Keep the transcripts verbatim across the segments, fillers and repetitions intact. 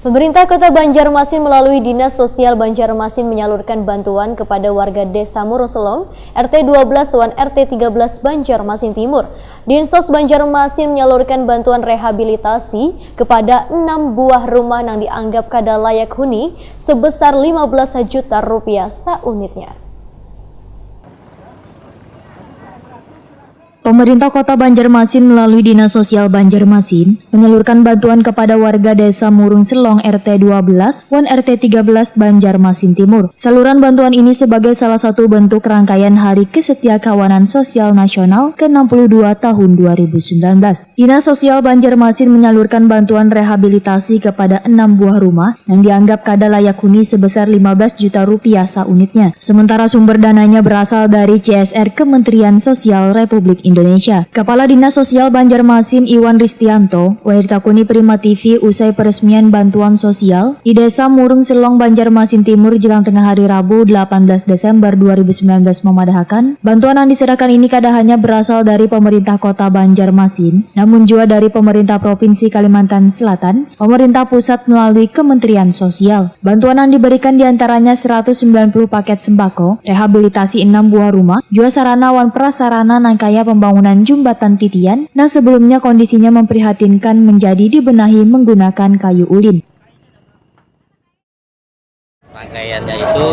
Pemerintah Kota Banjarmasin melalui Dinas Sosial Banjarmasin menyalurkan bantuan kepada warga Desa Murung Selong, R T dua belas wan R T tiga belas Banjarmasin Timur. Dinsos Banjarmasin menyalurkan bantuan rehabilitasi kepada enam buah rumah yang dianggap kada layak huni sebesar lima belas juta rupiah saunitnya. Pemerintah Kota Banjarmasin melalui Dinas Sosial Banjarmasin menyalurkan bantuan kepada warga Desa Murung Selong R T dua belas wan R T tiga belas Banjarmasin Timur. Saluran bantuan ini sebagai salah satu bentuk rangkaian Hari Kesetiakawanan Sosial Nasional ke enam puluh dua tahun dua ribu sembilan belas. Dinas Sosial Banjarmasin menyalurkan bantuan rehabilitasi kepada enam buah rumah yang dianggap kada layak huni sebesar lima belas juta rupiah saunitnya. Sementara sumber dananya berasal dari C S R Kementerian Sosial Republik Indonesia. Kepala Dinas Sosial Banjarmasin Iwan Ristianto, wayah ditakuni Prima T V usai peresmian bantuan sosial di Desa Murung Selong, Banjarmasin Timur, jelang tengah hari Rabu, delapan belas Desember dua ribu sembilan belas, memadahakan, bantuan yang diserahkan ini kada hanya berasal dari pemerintah Kota Banjarmasin, namun jua dari pemerintah Provinsi Kalimantan Selatan, pemerintah pusat melalui Kementerian Sosial. Bantuan yang diberikan diantaranya seratus sembilan puluh paket sembako, rehabilitasi enam buah rumah, jua sarana wan prasarana nang kaya pembangunan jembatan titian nang sebelumnya kondisinya memprihatinkan menjadi dibenahi menggunakan kayu ulin. Rangkaiannya itu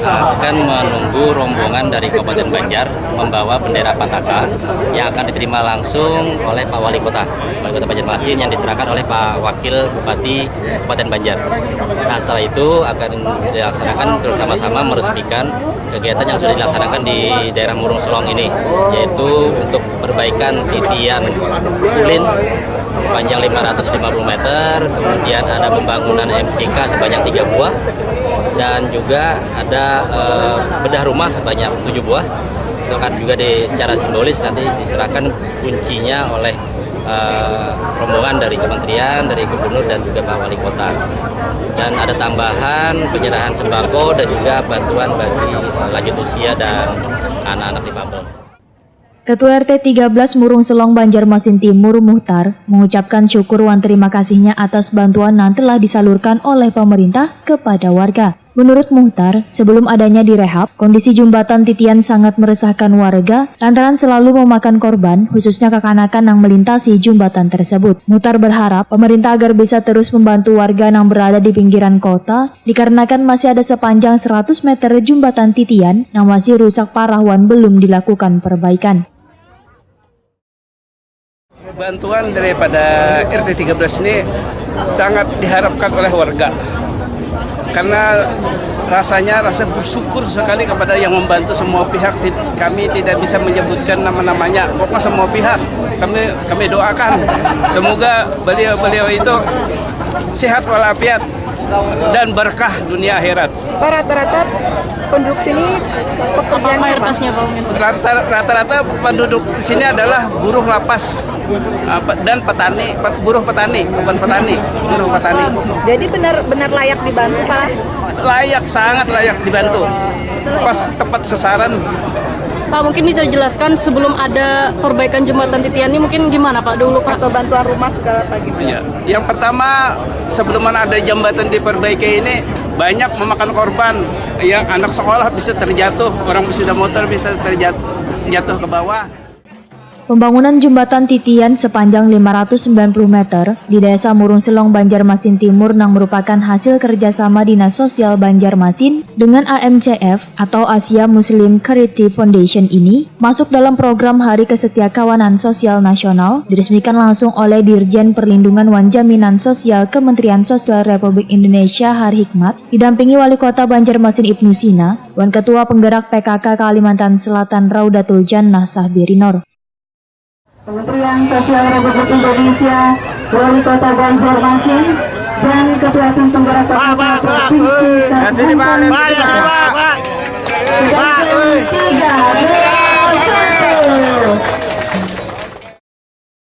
akan menunggu rombongan dari Kabupaten Banjar membawa bendera Pataka yang akan diterima langsung oleh Pak Wali Kota, Wali Kota Banjarmasin, yang diserahkan oleh Pak Wakil Bupati Kabupaten Banjar. Nah, setelah itu akan dilaksanakan bersama-sama meresmikan kegiatan yang sudah dilaksanakan di daerah Murung Selong ini, yaitu untuk perbaikan titian ulin sepanjang lima ratus lima puluh meter, kemudian ada pembangunan M C K sebanyak tiga buah, dan juga ada eh, bedah rumah sebanyak tujuh buah. Itu akan juga di, secara simbolis nanti diserahkan kuncinya oleh eh, rombongan dari kementerian, dari gubernur, dan juga Pak Wali Kota. Dan ada tambahan penyerahan sembako dan juga bantuan bagi eh, lanjut usia dan anak-anak difabel. Ketua R T tiga belas Murung Selong, Banjarmasin Timur, Muhtar, mengucapkan syukur wan terima kasihnya atas bantuan yang telah disalurkan oleh pemerintah kepada warga. Menurut Muhtar, sebelum adanya direhab, kondisi jembatan titian sangat meresahkan warga lantaran selalu memakan korban, khususnya kekanakan yang melintasi jembatan tersebut. Muhtar berharap pemerintah agar bisa terus membantu warga yang berada di pinggiran kota, dikarenakan masih ada sepanjang seratus meter jembatan titian yang masih rusak parah wan belum dilakukan perbaikan. Bantuan daripada R T tiga belas ini sangat diharapkan oleh warga, karena rasanya rasa bersyukur sekali kepada yang membantu semua pihak. Tid- Kami tidak bisa menyebutkan nama-namanya, pokoknya semua pihak kami kami doakan, semoga beliau-beliau itu sehat walafiat dan berkah dunia akhirat. Pak, rata-rata penduduk sini pekerjaannya apa? Mayoritasnya apa mungkin? Rata- Rata-rata penduduk di sini adalah buruh lapas, apa, dan petani, pet- buruh petani, bukan petani, buruh petani. Jadi benar-benar layak dibantu, Pak? Layak, sangat layak dibantu. Pas tepat sasaran. Pak, mungkin bisa dijelaskan sebelum ada perbaikan jembatan titian ini mungkin gimana, Pak, dulu, Pak? Atau bantuan rumah segala apa gitu? Ya, yang pertama, sebelum ada jembatan diperbaiki ini, banyak memakan korban. Yang anak sekolah bisa terjatuh, orang sepeda motor bisa terjatuh, jatuh ke bawah. Pembangunan jembatan titian sepanjang lima ratus sembilan puluh meter di Desa Murung Selong, Banjarmasin Timur, yang merupakan hasil kerjasama Dinas Sosial Banjarmasin dengan A M C F atau Asia Muslim Charity Foundation ini masuk dalam program Hari Kesetiakawanan Sosial Nasional diresmikan langsung oleh Dirjen Perlindungan wan Jaminan Sosial Kementerian Sosial Republik Indonesia Har Hikmat, didampingi Wali Kota Banjarmasin Ibnu Sina, wan Ketua Penggerak P K K Kalimantan Selatan Raudatul Jannah Sahbirinor. Kementerian Sosial Republik Indonesia, Wali Kota Banjarmasin, dan Ketua Tim Penggerak P K K Provinsi Kalimantan Selatan. Tiga, dua, satu.